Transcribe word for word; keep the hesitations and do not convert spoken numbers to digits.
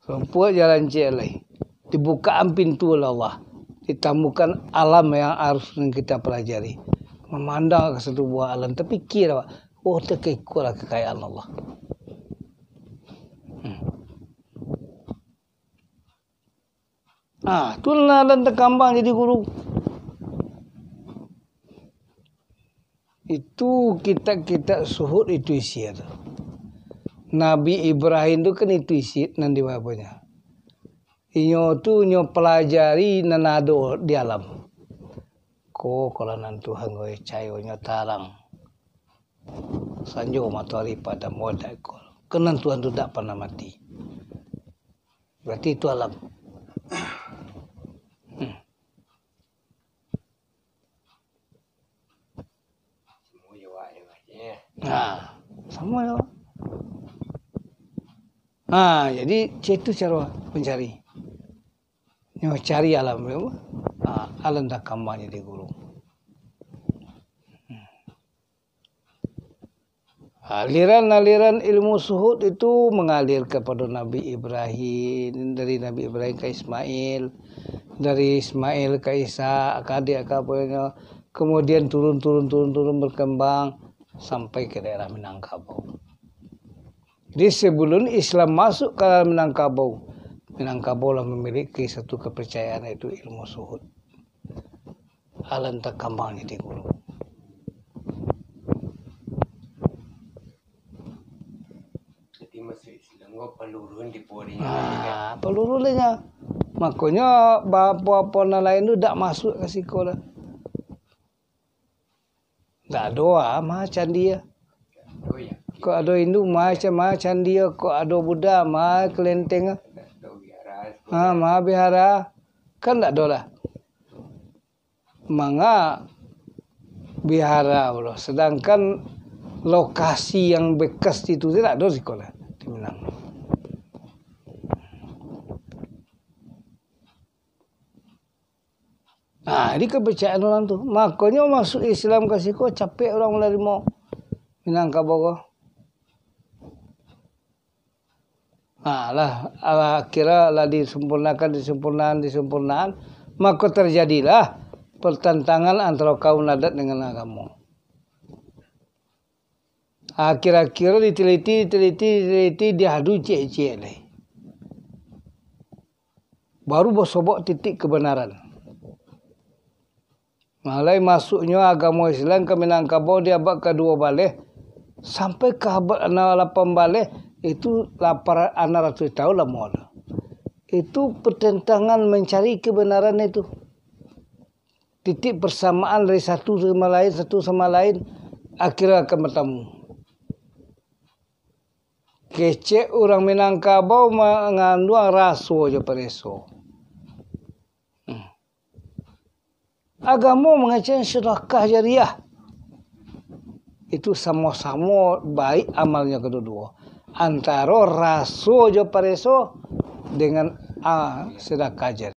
Rumpuik jalan ciek lai. Dibukaan pintu oleh Allah. Ditamukan alam yang harus kita pelajari. Mamandang ka satu buah alam, tapikia awak, "Oh, takah iko lah kakayaan Allah." Hmm. Ah, tu lah alam takambang jadi guru. Itu kitab-kitab suhud itu isi tu. Nabi Ibrahim tu kan itu isi nan di bawahnya. Inyo tu nyo pelajari nan ado di alam. Ko kalau nan Tuhan ko cahayonyo tarang. Sanjo matoari padam wadak ko. Kan nan Tuhan tu dak pernah mati. Berarti itu alam. Hmm. Nah, samo jo. Nah, jadi cak itu caro mancari. Nyo cari alam, ah, alam takambang jadi guru. Aliran-aliran ilmu suhud itu mangalir kepada Nabi Ibrahim, dari Nabi Ibrahim ka Ismail, dari Ismail ka Ishak, ka adiak, ka aponyo, kemudian turun, turun, turun, turun, berkembang sampai ke daerah Minangkabau. Jadi, sebelum Islam masuk ke dalam Minangkabau, Minangkabau lah memiliki satu kepercayaan, yaitu ilmu suhud. Alam takambang jadi guru. Jadi, masuk Islam ko palurun di pori. Ah, palurun lah nyo. Makonyo, ba-, apo-apo nan lain tu dak masuk ka siko lah. Dak ado ah, ma candi ah. Kok ado indu, ma ca-, ma candi ah. Kok ado Buddha, ma kelenteng ah. Ha, ma bihara. Kan dak ado lah. Manga bihara pulo. Sedangkan lokasi yang bekas itu tu dak ado siko lah di Minang. Nah, jadi kepercayaan orang tu. Makonyo masuk Islam ka siko, capek orang manarimo Minangkabau ko. Nah, lah, alah, akhirnya lah disempurnakan, disempurnakan, disempurnakan. Mako terjadilah pertentangan antara kaum adat dengan agamo. Akhir-akhir diteliti, diteliti, diteliti, diadu ciek-ciek lai. Baru basobok titik kebenaran. Mulai masuknyo agamo Islam ka Minangkabau di abad kaduo baleh, sampai ka abad anam lapan baleh, itu lapan, anam ratuih tahun lamo tu. Itu pertentangan mencari kebenaran itu. Titik persamaan dari satu sama lain, satu sama lain, akhirnya akan bertemu. Kecek urang Minangkabau manganduang raso jo pareso. Hmm. Agamo mangecek sedekah jariah. Itu samo-samo baik amalnyo kaduo-duo. Antaro raso jo pareso dengan, ah, sedekah jariah.